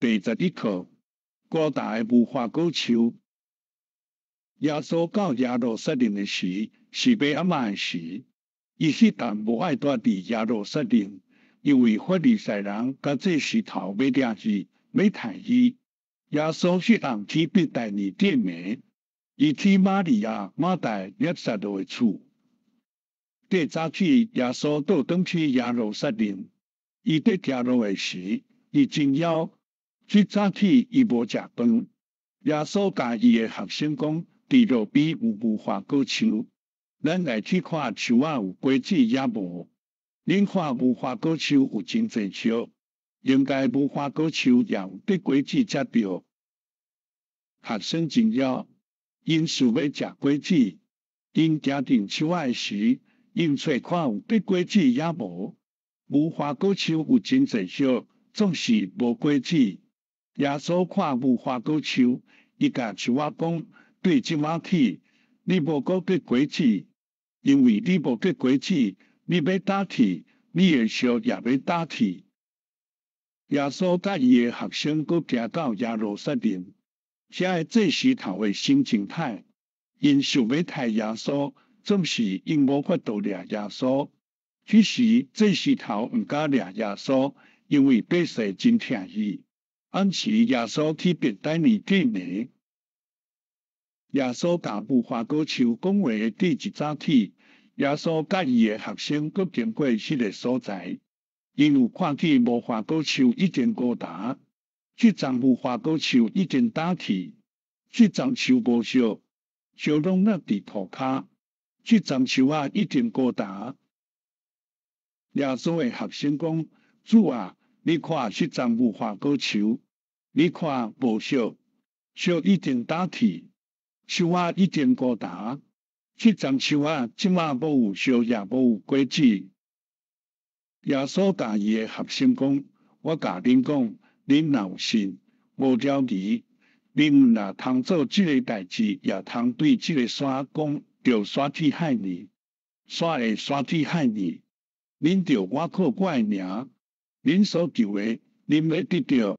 第11課，高大的無花果樹。耶穌到耶路撒冷的時，是欲暗的時。伊彼陣無愛蹛佇耶路撒冷，因為法利賽人佮祭司頭欲掠伊，欲刣伊。耶穌彼暗去伯大尼過暝，伊去瑪利亞、馬大、拉撒路的厝。過早起，耶穌倒轉去耶路撒冷。伊佇行路的時，伊真枵。這早起伊無食飯。耶穌共伊的學生講：佇路邊有無花果樹，咱來去看樹仔有果子抑無。恁看無花果樹有真濟葉，應該無花果樹也有得果子才對。學生真枵，𪜶想欲食果子。𪜶行近樹仔的時，𪜶揣看有得果子抑無。無花果樹有真濟葉，總是無果子。耶穌看無花果樹，伊共樹仔講：對這馬起，你無閣結果子，因為你無結果子，你欲焦去，你的葉也欲焦去。耶穌佮伊的學生閣行到耶路撒冷，遐的祭司頭的心情歹，𪜶想欲刣耶穌，總是𪜶無法度掠耶穌。彼時祭司頭毋敢掠耶穌，因為百姓真疼伊。暗時耶穌去伯大尼過暝。耶穌共無花果樹講話的第一早起，耶穌佮伊的學生閣經過彼个所在，𪜶有看見無花果樹已經枯焦，這叢無花果樹已經焦去，這叢樹無葉，葉攏落佇塗跤，這叢樹仔已經枯焦。耶穌的學生講：主啊，你看這叢無花果樹，你看無葉，葉已經焦去，樹仔已經枯焦。這叢樹仔這馬無有葉，也無有果子。耶穌共伊的學生講：我共恁講，恁若有信，無懷疑，恁若通做這个代誌，也通對這个山講，著徙去海裡，山會徙去海裡。恁著倚靠我的名，恁所求的，恁欲得著。